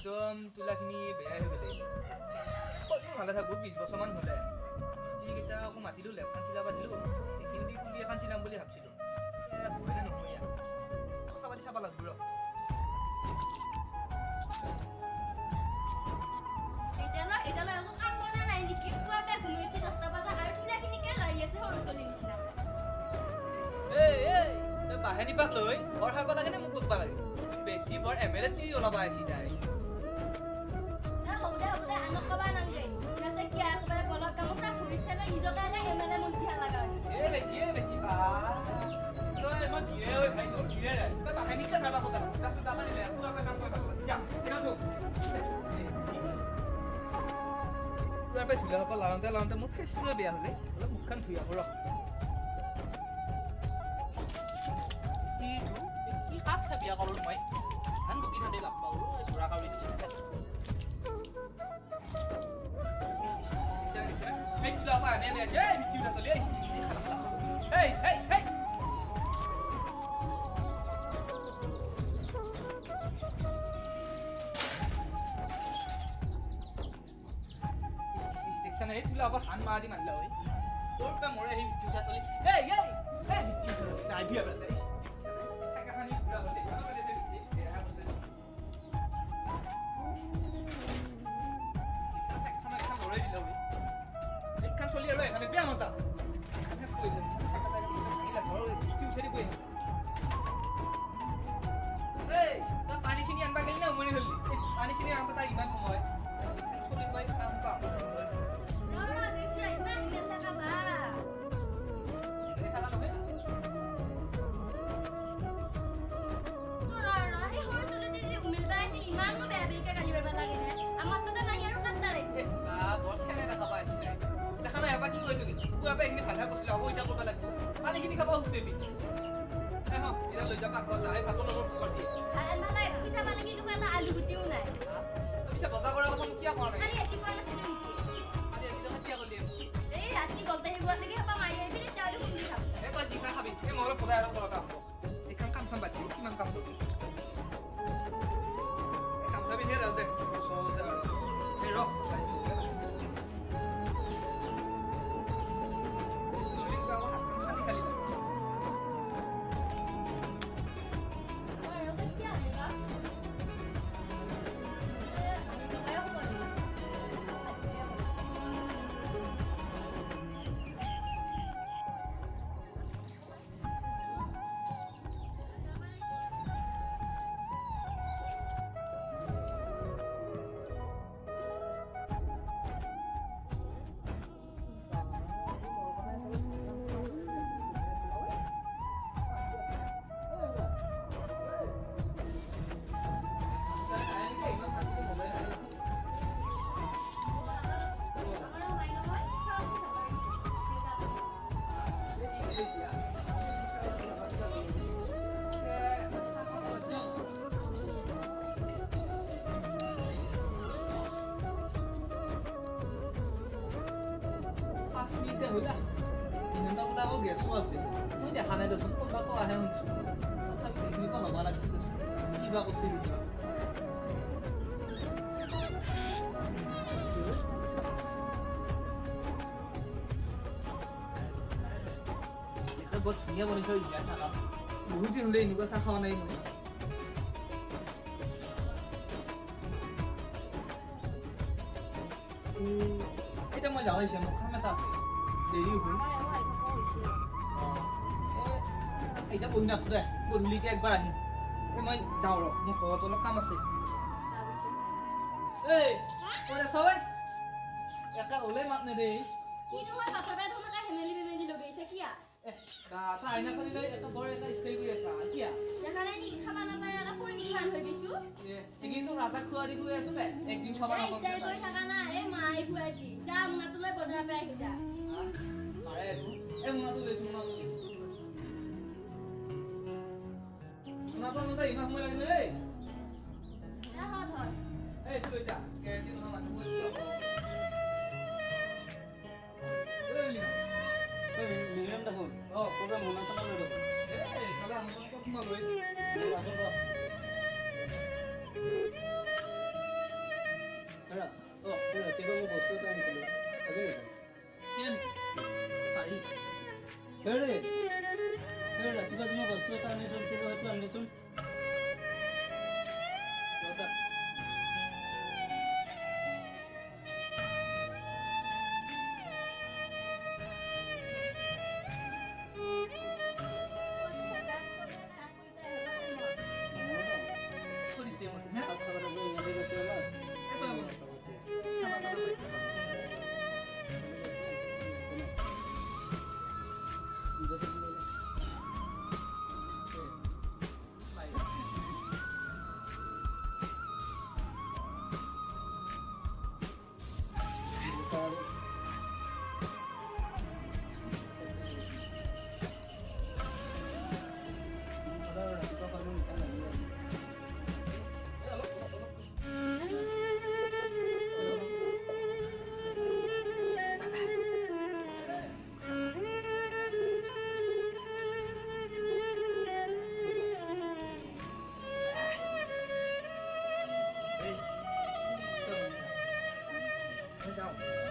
একদম তুলাখিনি বেয়াই হৈ গ'লে। ক'তনো ভালে থাকোঁ, 20 বছৰমান হ'লে। মিস্ত্ৰীকেইটা আকৌ মাতিলোঁ, লেপখন চিলাব দিলোঁ। এইখিনি দি তুলি এখন চিলাম বুলি ভাবছিলোঁ। হয়নে নহয় কথা পাতি চাব লাগিব ৰ। এতিয়ালৈ একো কাম কৰা নাই নেকি? পুৱাৰ পৰা ঘুমি উঠি 10টা বজাত আৰু তুলাখিনিকে লাৰি আছে সৰু ছোৱালীৰ নিচিনা। এই এই, তই বাহেনি পাক লৈ ঘৰ সাৰিব লাগে নে মোক বকবা লাগে? বেটি বৰ এম এল এ চিৰি ওলাব আহিছি তাই। হ'ব দে, হ'ব দে, আনক কবা নালাগে। নাছে কি একেবাৰে গলত গামোচা ভৰিত চেলে নিজকে একে এম এল এ মন্ত্ৰী লগা হৈছে। এ বেটি, এ বেটি, বা তই মই দিয়ে ঐ ভাই, তোৰ দিয়ে তই বাহেনিকে চাবা কথা। যাচোন, যাবা দিলে পুৰা কাম কৰিব। যা, পুৰা পাই ধুলা সোপা লাওঁতে লাওঁতে মোৰ ফেচটোৱে বেয়া হ'লে। অলপ মুখখন ধুই আহোঁ ৰ। কিটো কি কাক চাই বিয়া কৰোঁ মই? ধান বকি থাকি লাভ পাওঁ বুঢ়া কাউৰী নিচিনা। এই তুলা পৰা এনে এনে এই মিঠি উঠা চলি। এই খালা খালা, এই এই এই, দেখছা এই তুলা অকল হান মাৰা দি মাৰিলা ঐ। তোৰ পৰা মৰে আহি মিঠি উঠা চলি। এই এই এই, মিঠি উঠা চলি নাইভি এবাৰ। চাইকেলখনি ঘূৰা হ'লে চাইকেলখন এখন লৰাই দিলে ঐ। এইখন চলি আৰু এখানে বেয়া মাতা ঘৰৰ বস্তু উঠাই দিব। এই তই পানীখিনি আনবা গেলি না উমনি হলি? পানীখিনি আনবা তাই ইমান সময় চলি পাই কাম পাম। ইমান হিমেল থকা বা। থাকা নহয়। ৰ ৰ, সেই সৰু ছোৱালীটো যে উমেল বা আছিল, ইমাননো বেয়া বেয়িকে গালি পাৰিব লাগে নে? আমাৰ তাতে নাহি আৰু কাক তাত আহিব? বা বৰ চেনে দেখা পাই আছিল। দেখা নাই এবাৰ কি কৰি থাকিল? পুৱাৰ পৰা এইখিনি ভালহে কৈছিলো, আকৌ এতিয়া কৰিব লাগিব। পানীখিনি খাব সুধিবি। এ হ, এতিয়া লৈ যা পাকঘৰত যা। এই ভাতৰ লগত কৰিছি। ভাত আনবা লাগে, সিজাব লাগে, দেখোন এটা আলু গুটিও নাই। তই পিছে বজাৰ কৰাৰ কথা মোক কিয় কোৱা নাই? কালি ৰাতি কোৱা নাছিলো নেকি? কালি ৰাতি তই কিয় ক'লি? এই ৰাতি গলতে আহিব লাগে, সোপা মাৰি আহিবি, তেতিয়া খুন্দি খাম। এই তই যি খাই খাবি। এই মই অলপ বজাৰ আৰু ঘৰত হ'ব। এইখন কাম চাম বাদ দি কিমান কাম কৰিবি? এই গামোচা পিন্ধিয়ে যাওঁ দে ওচৰতে আৰু। এই ৰ, হাতখন খালি খালি। কেতিয়া আহিবা? আমাৰো নাই নহয়। 5 মিনিটে হ'লা। ইন্ধনটা বোলে আকৌ গেছো আছে, মই দেখা নাই দেচোন। কোনোবা কোৱাহে শুনছোঁ। তথাপি এইখিনিৰ পৰা ল'ব লাগিছিল দেচোন। কি বা কৰছি ভিতৰত। বৰ ধুনীয়া বনাইছে জীয়াই থাকা। বহুত দিন হ'লে এনেকুৱা চাহ খোৱা নাই মই। এতিয়া মই যাওঁ হৈছে, মোৰ কাম এটা আছে, দেৰি হ'ল। এতিয়া বহি নাথাকো দে, গধূলিকে একবাৰ আহিম। এই মই যাওঁ ৰ, মোৰ ঘৰত অলপ কাম আছে। এই ক'ত আছ ঐ? একে হ'লেই মাত নেদে। কি নহয় বাপেৰে তোমাকে হেমেলি বেমেলি লগাইছে কিয়া? এ বা, তই আইনাখনি লৈ এটা বৰ এটা ষ্টাইল কৰি আছা কিয়া? দেখা নাই নেকি, খাবা নাপায় আৰু পৰি কিমান হৈ গৈছো। এ এইকেইদিন ৰাজাক খোৱা দি খুৱাই আছো দে, একদিন খাবা নাপাম। ষ্টাইল কৰি থাকা নাই। এই মা আহিব আজি, যা মোনাটো লৈ বজাৰৰ পৰা আহি যা। মাৰে এইটো। এই মোনাটো লৈছো, মোনাটো মোনাটো আনোতে ইমান সময় লাগিছে দেই। যা হ ধৰ। এই এইটো লৈ যা, গেৰেণ্টি নহয় মানুহ। মিলিয়াম দেখোন। অঁ। ক'ৰবাত মোনা চোনা লৈ দেখোন। এই এইফালে আনোতে ক'ত সোমালো? আচোন ক। হেৰা, এই ৰাতিপুৱা মই বস্তু এটা আনিছিলোঁ, খাবি নেকি? পাৰি। হেৰে, এই ৰাতিপুৱা যে মই বস্তু এটা আনি থৈছিলোঁ, সেইটো আনিচোন।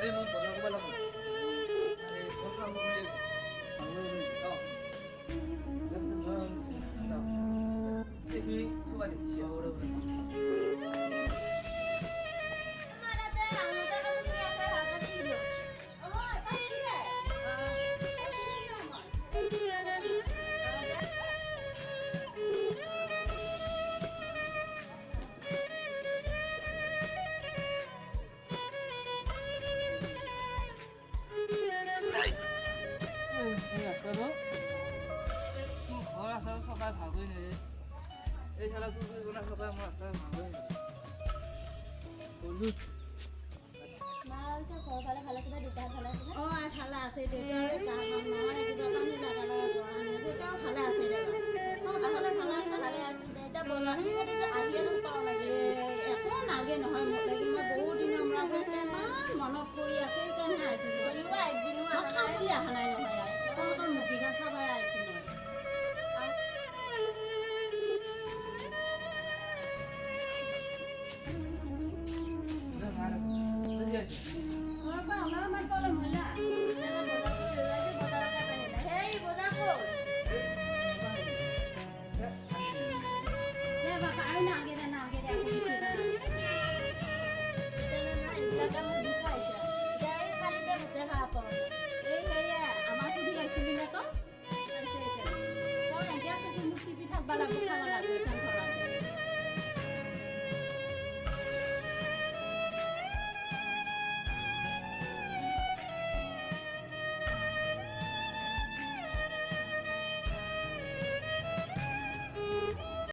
এই মই বজাৰ কৰিব লাগিব। এই মই কাম কৰি যাওঁ। এইখিনি থবা দিছে। আমাৰ তাতে আঙুৰটা কাপোৰ আছে, ভালকে পিন্ধিলো। এই ৰাস্তাটো, এই তোৰ ঘৰ ৰাস্তাটো চকাই ভাল কৰি নিদিয়ে। এই শালা তোৰ চকাই মোৰ ৰাস্তাটো ভাল কৰি নিদিয়ে। মা, পিছে ঘৰৰ ফালে ভাল আছে নে? দেউতাহঁত ভালে আছে নে? অ, ভালে আছে। দেউতাৰ গা ভাল নহয়, কিবা পানী লগা লগা জ্বৰ আনি আছে। তেওঁ ভালে আছে দে। তহঁতৰ ফালে ভালে আছে? ভালে আছো দে। এতিয়া বনোৱা দিছো, আহিয়ে পাওঁ লাগে। একো নালাগে নহয় মোক লাগি। মই বহুত দিনৰ মূৰত ইমান মনত পৰি আছে, সেইকাৰণে আহিছিলোঁ। গ'লো, একদিনো মই অহা খাম নাই। বুলি অহা নাই নহয়, তহঁতৰ মুৰ্গীখন চাবাই আহিছোঁ মই। আমাৰ পলম হ'ল না। আজি বজাৰতে পাৰিলে হেৰি বজাৰ ক'ত? দে বাবা, আৰু নালাগে দে, নালাগে দে, একো বেছি নালাগে। এইবিলাকে মোক দুখ আহিছে এতিয়া। এই কালি পৰা ভাতে খাব পাওঁ। এই সেয়া আমাৰ সুধি আহিছিলি নে তই? আহিছে এতিয়া। তই এনেকে চকু মুখ চিপি থাকবা লাগব, খাব লাগব।